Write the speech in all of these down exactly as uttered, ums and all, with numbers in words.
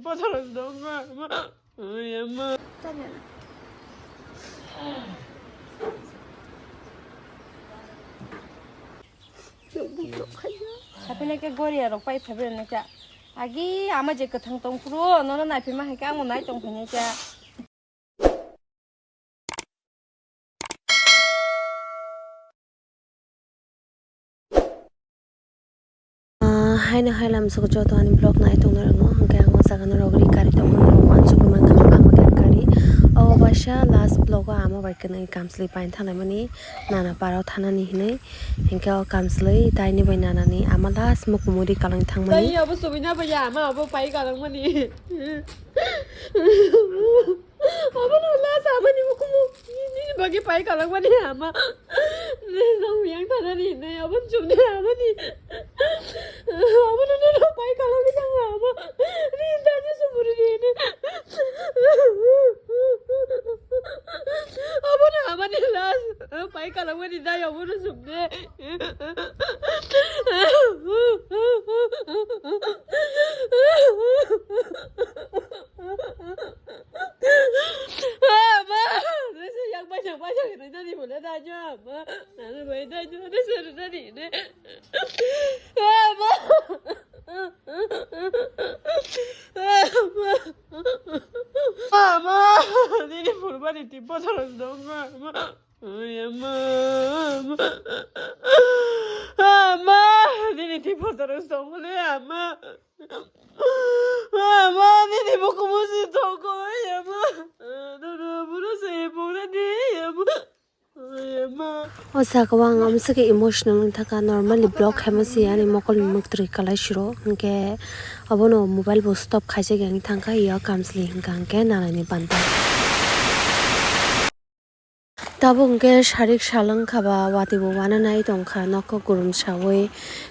Bothorok tongo ama. Oy ama. Sapina khe goria rok pai phaibra nai kha. Agi ama je kwthang tong phuru nono naiphima hai khe ang nai tong phainai kha. Ah, haino hai lamsok joto ani vlog nai tongna rwngno, hwnkhe ang o jaga norok ri kari tongmani rok uansukgwi mankha, ama khe kari. O waisa last vlog o ama bai kwnwi kamchwlwi paina thangnaimani nana parao thanani hinwi, hwnkhe o kamchwlwi taini bai nanani ama last mukumuri kalangni thangmani. Tei abo chubui na bai ya, ama abo pai kalangmani. Abono last amani mukumu nini bagwi pai kalangmani ama. Nini nang yang thanani hinwi abono chumni amani. Abono nono pai kalangwi thango ama. Nini tanya sumuri nini. Abono amani last pai kalangmani dai abono chumni. Ama, nasa yang banyak banyak ini tadi boleh tanya ama, nasa boleh tanya, nasa tadi ini, ama, ama, ama, ini purban itu botol dong ama. Ay, ama, ama. Ama, nini twi photorok songole, ama. Ama, nini bukumu si tongo, ay, ama. Nono, bono se pogna di, ay, ama. Ay, ama. O jaga o ang amswkhe emotional wngthaka, normally vlog khaima se ani mokolni mwktwrwi kwlai siro, hinkhe obono mobile bo stop khaijak ya wngthangkha, ya kamsli hinkha hinkhe nanani banta. Tabuk hwnkhe sarik sal wngkha ba, watwi bo wananai tongkha nokho gurum sawi,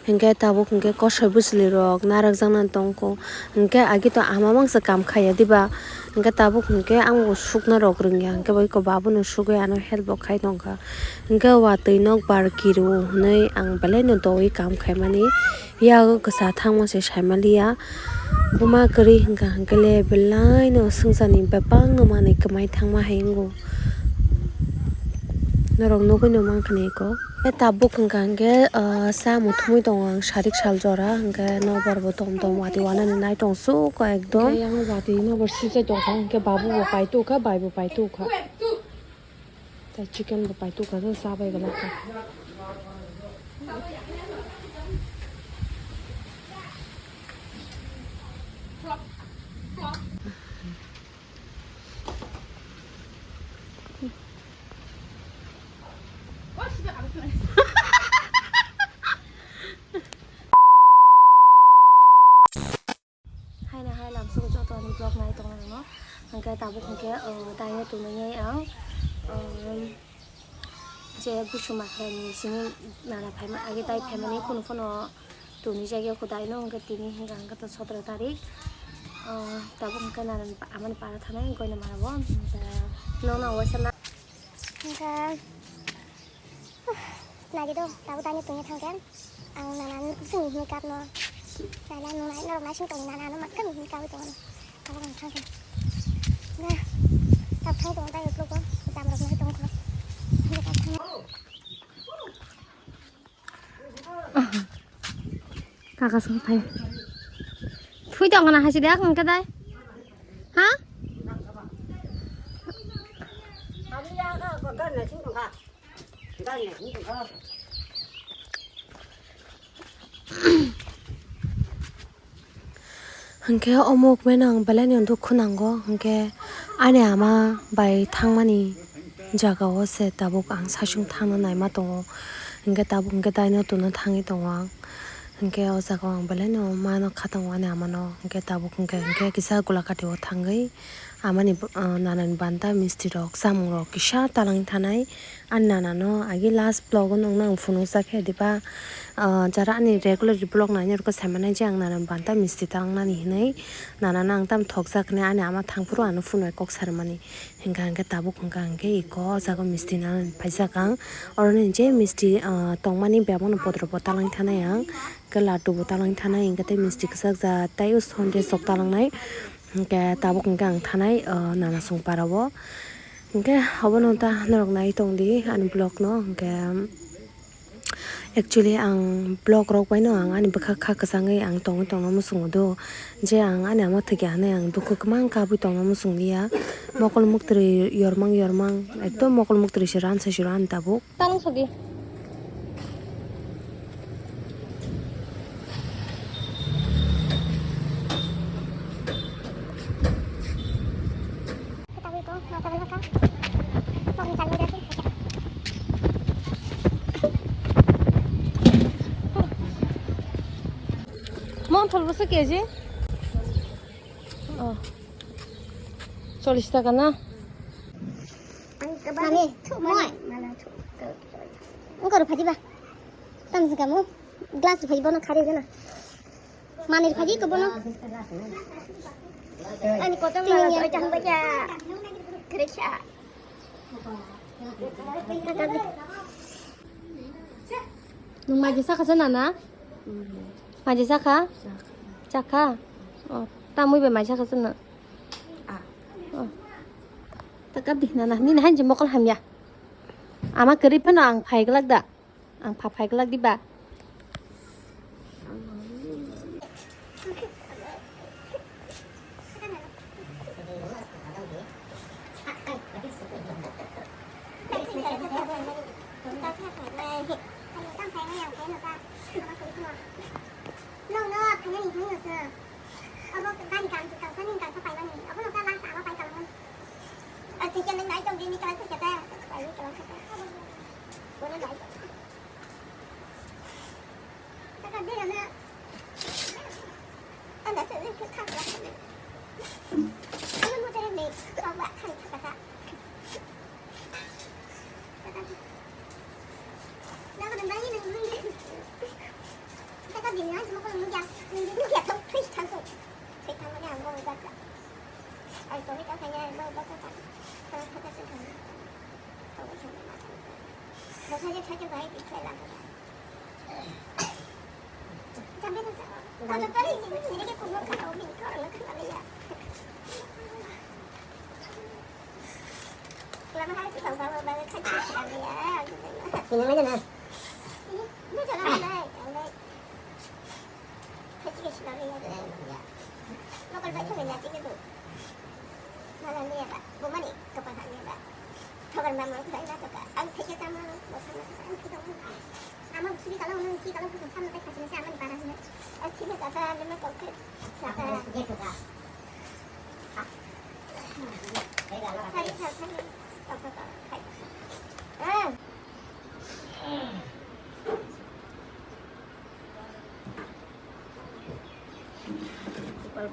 hwnkhe tabuk hwnkhe kosoi bwchwlwi rok narwkjaknai tongkho, hwnkhe agi to ama mangsa kam khaiya diba, hwnkhe tabuk hwnkhe ang bo sukna rok rwngya, hwnkhe bai eko babono sugwi ano help bo khai tongkha, hwnkhe watwi nokbar kirio hwnwi ang belaino doui kam khaimani. Yago kwsa thangma se saimaliya. Buma kwrwi hwnkha hwnkhe le belaino swngcharni bebakno manwi kwmai thangma hai wngo. Norok nugwi no mankha na eko. Tei tabuk hwnkha hwnkhe, ah, cha muthumwi tongo ang sarik sal jora hwnkhe nokbar bo tom tom watwi wanani nai tong sukha ekdom. Tei yang watwi nokbar sijai tongkha hwnkhe babu bo pai tongkha bai bo pai tongkha. Tei chicken bo pai tongkha, cha bai glak kha. Haino hai lamsok joto ani vlog nai tongna rwno. Hwnkhe tabuk hwnkhe, uh, taino tonwi ang, um, je busu makhani simi nana phaima age tai phaimani kunu phano tonwi jagya kho taino hwnkhe tini hwnkha hwnkhe to sotro tarik. Uh, tabuk hwnkhe nana amani para thanai goina mara bo. Hwnkhe nokno waisa na. Hwnkhe Nagi do, tabuk taino tongya thangkhe ang nana ni kusung ni kap no. Nana nung nai norok naising tong nana no matkam ni kap tong. Tabuk ang thangkhe. Na, tabuk thang tong tai uklok bo, jam rok nai tong kho. Kaka sung thai. Thui tong kana hasi dak ang kadai. Ha? Hwnkhe omo ukmeno ang belaino dukhu nango, hwnkhe ani ama bai thangmani jagao se tabuk ang saichung thangna naima tongo, hwnkhe tabuk hwnkhe taino tuna thangwi tongo ang, hwnkhe o jagao ang belaino mano kha tongo ani amano, hwnkhe tabuk hwnkhe, hwnkhe kisa Gulakati o thangwi. Amani, ah, nanani banta misti rok, chamung rok kisa talangwi thanai. Ani nanano agi last vlog o nokno ang phunukjak khe diba, ah, jara ani regular vlog nainai rokno saimanai je ang nanani banta misti talangnani hinwi. Nanano ang tamo thokjak hinwi ani ama thangphuru ano phunuknai kok sarmani. Hwnkha hwnkhe tabuk hwnkha hwnkhe eko o jaga o misti nanani phaijak ang. Oroni je misti, ah, tongmani bebakno bodorbo talangwi thanai ang. Khe laddu bo talangwi thanai, hwnkhe tei misti kwchak ja tei o sonde sok talangnai. Hwnkhe tabuk hwnkhe ang thanai, o, Nanasong parao. Hwnkhe obono ta norok nai tongdi ani vlog no. Hwnkhe actually ang vlog rok bai no ang ani bwkha kha kwchangwi ang tongwi tongna muchungo do, je ang ani ama thwikya hinwi ang dukhu kwmang kabwi tongna muchung liya. Mokol muktwi yormang yormang, ekdom mokol muktwi se ran se siro ani tabuk. Tang sodi. Mon thol bwswk keji? Oh. Chollish taka na? Mami, moi. Wngkha rw phaidiba. Tamo se kamo. Glass rw phaidiba no khari gana. Mani rw phaidi ko bono. Ani kotor na oi tang ba ya. Krekha. Nwng maji sakha se nana? Maji sakha? Chakha? Oh, tamwi bai mai sakha se na? Oh. Ta kap di nana. Nini hanji mokol hamya. Ama kwrwi phano ang phai glak da. Ang pha phai glak diba? Abo gari kam se kaisa ni kaisa paimani. Abo no kala sa abo pai kalamani. Ar theke nang nai tong dini kala theke ta. Pai ni kala theke. Bono nai tong. Taka de na. Anda se ni ke khak la. Abo mo tere ni. Ka wa khai thaka ta. Sini aja, nah.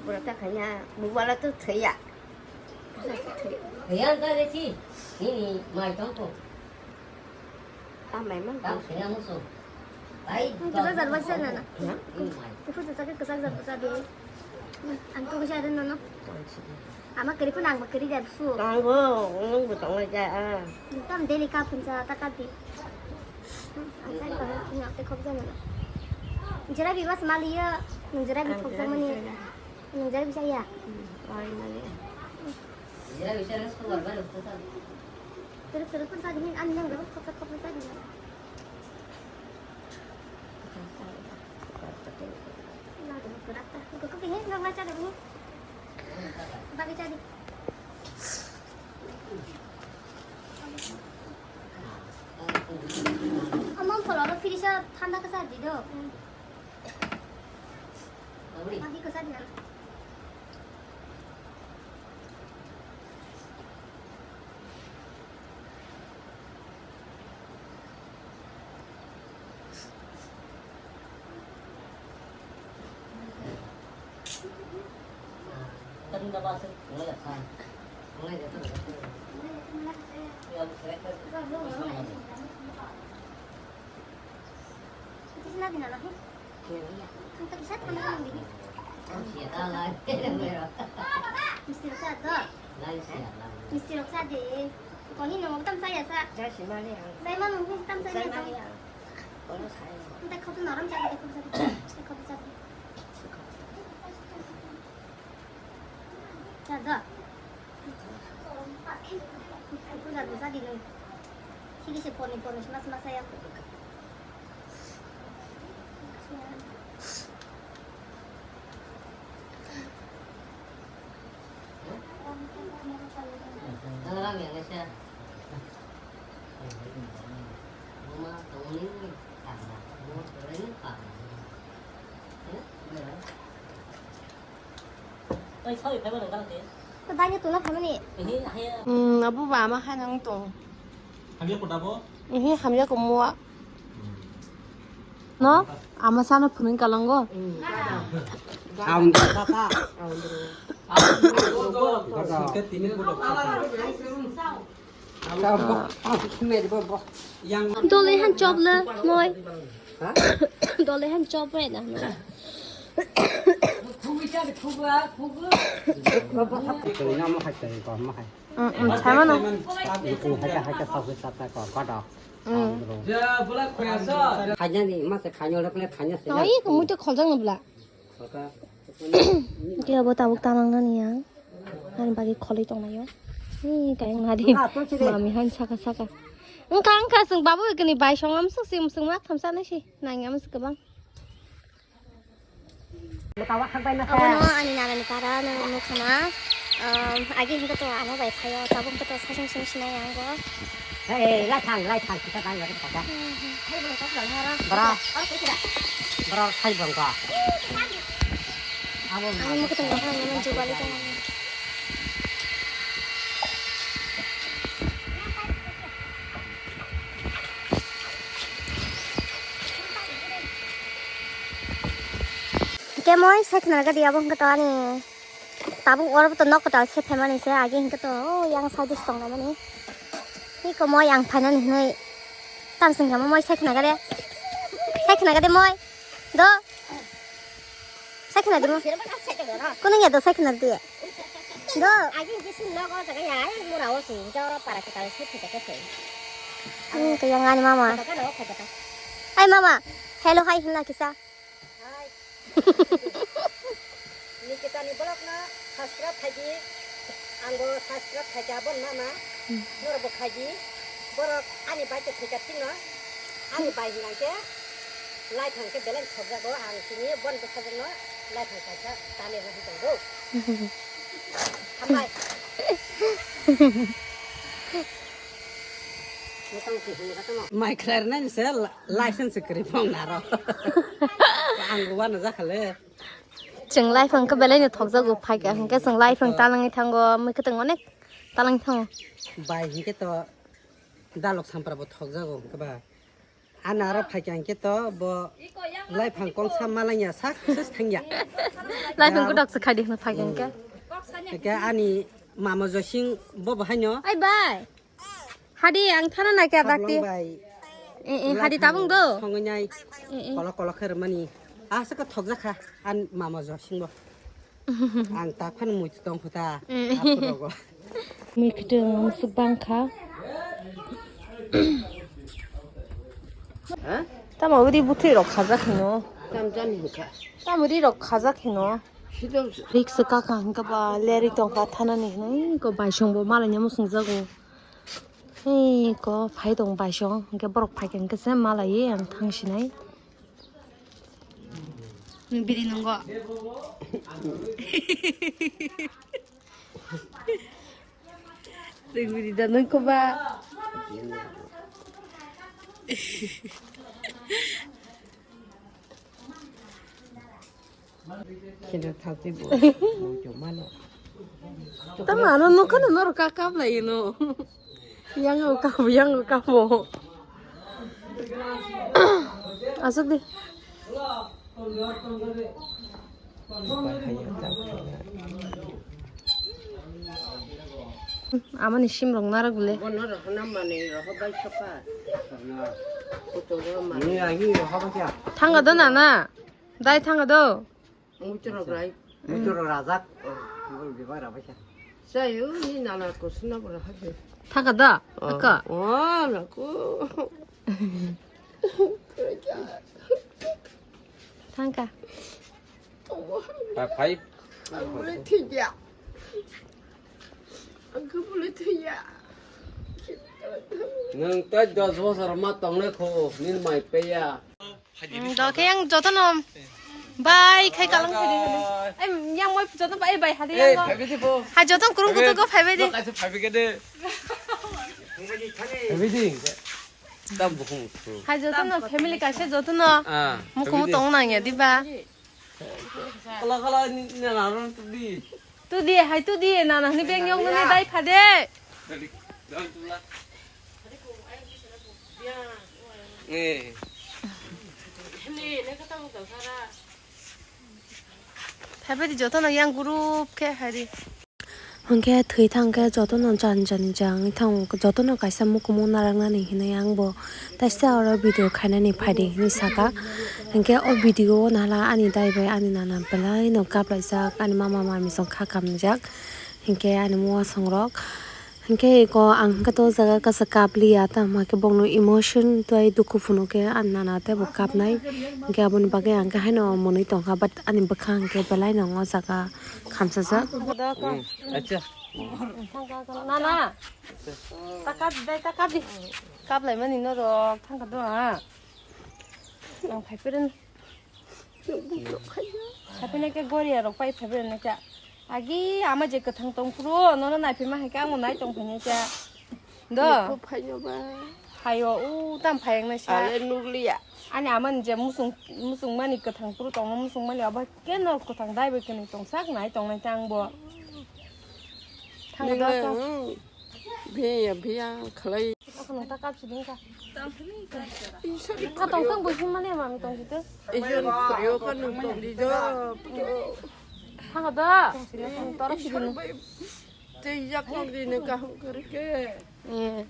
Pura ta khanya, bubala tu thaya. Thaya ta de thi. Ni ni mai tong ko. Tamai mang. Tang sina musu. Ai, ang kwchak jat bai sana na. Ni mai. Ifu kwchak kwchak jat bwsa di. Ang to kwchak rin no. Ama kwrwi phano ang bo kwrwi jat su. Tang bo, ang bo tong lai ja. Tam daily ka phun sa ta ka di. Ang sai pa ni ang te khop jana. Jera bi bas maliya, jera bi khop jana ni. Nung jai bisa ya? Oi, mani. Jai bisa, res ko barbar ko ta. Terus terus pun tadi ni an nang dapat kotak kotak tadi. Nah, dapat berat dah. Kau kau pengen nggak baca dulu? Bagi jadi. Amang kalau ada virusnya tanda kesal di do. Magi ko sadi na. Tanda ba se, mulai ya sa. Mulai ya sa. Ito sinabi na lang. Ang tag-isa, ano lang din? Mister Roksa to. Mister Roksa de. Koni no, tam saya sa. Saya si mali ang. Saya manu, tam saya to. Ang tag-isa, norom sa, tag-isa. Tag-isa. Chada. Aku jadu jadi lo. Sigi se poni poni sima sima saya. Ko dai ni tuna phamani. Hmm, abu ba ama hai nang tong. Hamya ko dabo? Ehe, hamya ko mua. No, ama sana phuning kalango. Aun papa. Aun. Dole han chop le, moi. Dole han chop re na. Kau nama hai kau kau mahai. Mm, mm, sai mano. Iku hai ka hai ka sa sa sa kau kau dak. Mm. Khaina ni ma se khaina le kule khaina se. Oi, ko muitu kholjak no bla. Kaka. Dia bo tabuk tanang nani yang. Nani bagi kholi tong nayo. Ni kayang nadi. Mami han saka saka. Engka engka sing babu kini bai song am suk sim sing ma tham sa na si. Nang am suk bang. Abono ani nanani para no nukhana. Um, agi hingke to ano bai phayo, tabuk hingke to sasing sing sinai ang bo. Hei, lai thang, lai thang, kita thang, kita thang. Hmm, hmm. Hai, bo, tak lang hara. Bra. Ar kau tidak. Bra, hai bang ka. Abo. Ani mo ketemu orang yang menjual itu. Hingke moi sai khna gadi abo hingke to ani tabuk oro to nok kwtal se phaimani se agi hingke to o yang side o tong naimani. Hiko moi ang phainani hinui tam sing kamo moi sai khna gadi. Sai khna gadi moi. Do. Sai khna di mo. Kono ya do sai khna di. Do. Agi hingke sin nok o jaga ya ai mura o se hingke oro para kwtal se thika khe se. Hmm, kaya ngani mama. Kata kata kata. Ai mama, hello hai hinla kisa. Hai. Nikita ni vlog no subscribe khaidi. Ang bo subscribe khaidi abon mama. Hmm. Norok bo khaidi. Borok ani bai te thika tino. Ani bai hinang ke. Lai thang ke belai thokjago ang sini bon bwsajwkno lai thang kaisa tani rwgwi tongo. Hambai. Mai khlai rwnai se license kwrwi phong naro. Ang wano jakhale. Chwng lai phang khe belai no thokjago phaikha hwnkhe chwng lai phang talangwi thango mui kwtwng onek talangwi thango. Bai hwnkhe to dalok sampra bo thokjago hwnkhe ba. Ani aro phaikha hwnkhe to bo laiphang kongsa malangya sak sis thangya. Laiphang kotok se khaidi hwnwi phaikha hwnkhe. Hwnkhe ani mama Josing bo bo haino. Ai bai. Hadi ang thana nai kya dakti. Bai. Eh, eh, hadi tabung do. Songnai. Eh, eh. Kolok kolok khe rwmani. Asa ka thokjakha an mama Josing bo. Ang ta phano muitu tong kho ta. Mm. Aphuru go. Mui kwtwng swk bang kha. Ha? Tamo uri bwtwi rok khajak hino. Tam jani hwnkha. Tamo uri rok khajak hino. Sidong. Rik swk ka ka hwnkha ba leri tong kha thanani hino. Ko bai song bo malai namo sung jago. Hei ko phai tong bai song hwnkhe borok phai kha hwnkhe se malai ang thang sinai. Nung biri nungo. Nung biri da nung koba. Kino thati bo. Bo jomano. Tama ano nukha no norok ka kap lai no. Yang o kap, yang o kap mo. Asuk di. Amani sim rok narak bole. Bono rok na mani rok bai soka. Kuto rok mani. Thanga do nana. Dai thanga do. Muchurok rai. Muchurok rajak. Oh, bol bebak rabaisa. Sayo ni nana kusna bora haje. Thaka da? Oh, aka. Oh, laku. Thangka. Five. Ang boleh tiga. Nwng tei dos bosor ma tongnai kho, nini mai peya. Mm, do khe yang jotono bai khai kalang khai di. Em, yang moi jotono bai bai hadi yang. Hai jotono kurung kutu ko phai bai di. Hai jotono family kaisa jotono. Mukumu tong nang ya di ba. Kala kala ni na na ron tu di. Tu di, hai tu di, na na ni beng yong ni dai pha de. Eh. Phai bai di jotono yang group khe hai di. Hwnkhe thwi thang khe jotono jan jan jang thang jotono kaisa mukumu narwknani hinwi ang bo taisa oro video khainani phaidi hinwi saka. Hwnkhe o video o nahla ani dai bai ani nana belai no kaplaijak ani mama mami song kha kamjak hwnkhe ani muwasong rok hwnkhe eko ang hwnkhe to o jaga kasa kapliya tamo khe bongno emotion tei dukhu phunukhe ani nana tei bo kapnai hwnkhe aboni bagwi ang khe haino mwnwi tongkha but ani bwkha hwnkhe belai no o jaga khamsajak. Acha. Nana. Takap dai, takap di. Kap lai mani norok thangkha do ha. Ang phai peren. Phai peren ke goria rok pai phai peren ke. Agi ama je kwthang tong phuru nono nai phai ma hai ke ang nai tong phai ke. Do. Ko phaino ba. Phaio u tam phai ang nai sa. Ale nukliya. Ani ama ni je musung musung mani kwthang phuru tong musung mani abo ke no kwthang dai bai kini tong sak nai tong nai tang bo. Thang do. Biya biya khalai. Ako nang takap si ding ka. Ka tong tang bo him mani mami tong si te. Ijon khrio ka nung tong di jo. Thang do. Tong si tong torok si ding. Tei yak nok di ne kaham kari ke. Eh.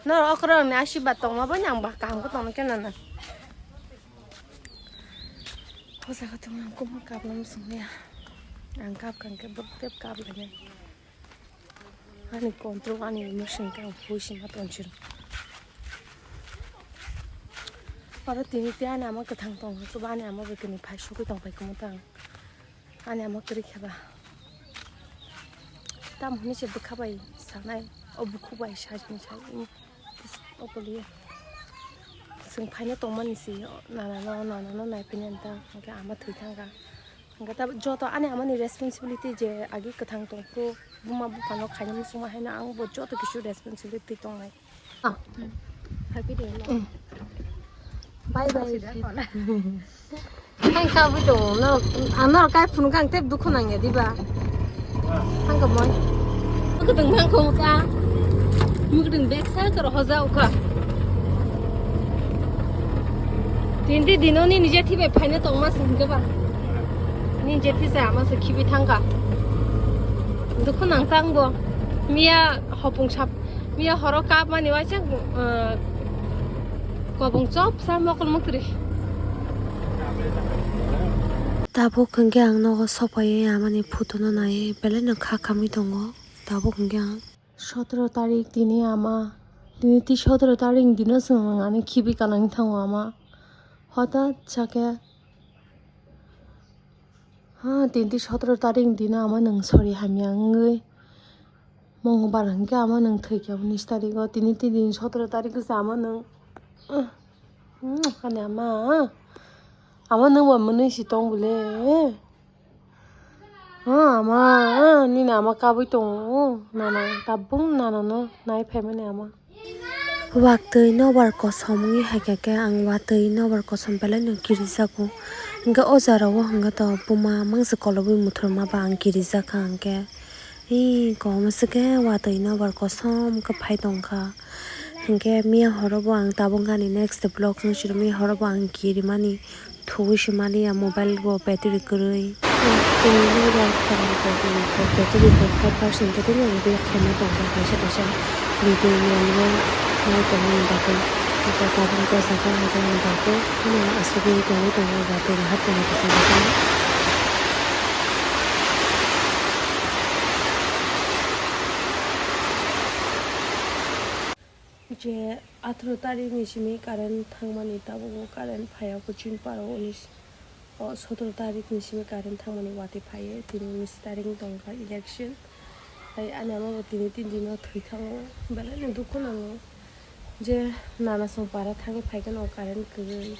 No okro ni asiba tong ma bo nyang ba kaham ko tong ke na na. Hosa ka tong ko ma kap nam sung ya. Ang kap kan ke bot tep kap le ne. Ani control ani emotion ka ang phui sima tong chiro. Oro tini te ani ama kwthang tong ko ba ani ama bai kini phai sugui tong pai kumo tang. Ani ama kwrwi khe ba. Tamo hwnwi se bwkha bai sanai, o bukhuk bai sajini sai, o koliya. Chwng phaina tongmani se, nanano, nanano naiphai nani ta, hwnkhe ama thwi thangkha. Hwnkhe ta joto ani amani responsibility je agi kwthang tongphuru, buma buphano khaina muchungma haino ang bo joto kisu responsibility tongnai. Ah. Happy day, no? Mm. Bye bye. Ang ka bui tongo, no, ang norok kai phunuk ang tep dukhu nangya diba? Ang ka moi. Mukdwng mang kho ka. Mukdwng bek sa kor hoja ukha. Tindi dino ni nije thibai phaina tongma se hwnkhe ba. Ni je thisa ama se khibi thangkha. Dukhu nang tang bo. Miya hopung sap Miya horo kap mani waisa, uh, kobong chop sa mokol mukri. Tabuk hwnkhe ang nogo sopaiwi amani photo no naiwi belai no kha kamwi tongo. Tabuk hwnkhe ang sotoro tarik tini ama, tini ti sotoro tarik dino chwng ani khibi kanang thango ama. Hotat sakhe Ha, tini sotoro tarik ni dino ama nwng sori hamya wngwi Mongbar hwnkhe ama nwng thwikha unis tarigo, tini tini sotoro tarik se ama nwng, hmm, ani ama, ama nwng ba mwnwi si tong bole. Ha, ama, nini ama kabui tongo, nana tabung nanano nai phaimani ama. Watwi nobar kosom wngwi hai khe, khe ang watwi nobar kosom belai no kirijago. Hwnkhe o jora o hwnkhe to buma mangsa kolobwi muthurma ba ang kirijakha hwnkhe. Ee, kom se khe watwi nobar kosom khe phai tongkha. Hwnkhe miya horo bo ang tabuk ani next vlog no siro miya horo bo ang kirimani. Thuwi se mani ya mobile bo battery kwrwi. Tei nini rok khamni tongwi kok battery bo five percent tei tini ang vlog khaima tongkha kaisa kaisa video ni ang nai tongmani bagwi. Tabuk o jaga ang tongmani bagwi phano asugwi tongwi tongo battery hapmani kaisa jaga. Je atharo tarik ni simi current thangmani tabuk o current phaiya kuching paro unis o sotoro tarik ni simi current thangmani watwi phaiye tini unis tarik wng tongkha election Tei ani ama bo tini tin dino thwi thango, belai no dukhu nango je nana song para thangwi phaikhe no current kwrwi.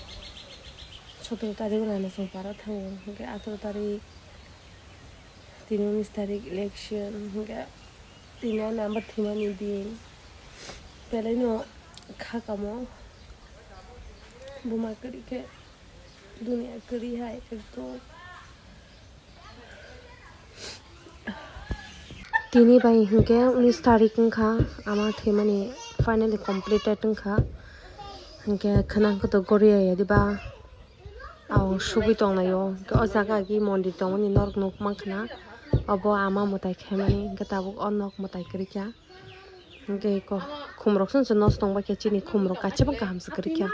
Sotoro tarik nana song para thango, hinkhe atharoh tarik, tini unis tarik election, hinkhe tini ani ama thwimani din, belai no kha kamo buma kwrwi khe. Dunia kwrwi hai ekdom. Tini bai hinkhe unis tarik wngkha, ama thwimani finally completed wngkha. Hinkhe khwnang kotor goriya ya diba? Ang sugwi tonglaio. Hinkhe o jaga agi mondir tongmani norok nuk mankha na. Obo ama mwtai khaimani, hinkhe tabuk o nok mwtai kwrwikha. Hinkhe ko khumrok song se nosto wngbaikhe, chini khumrok kachibang kaham se kwrwikha.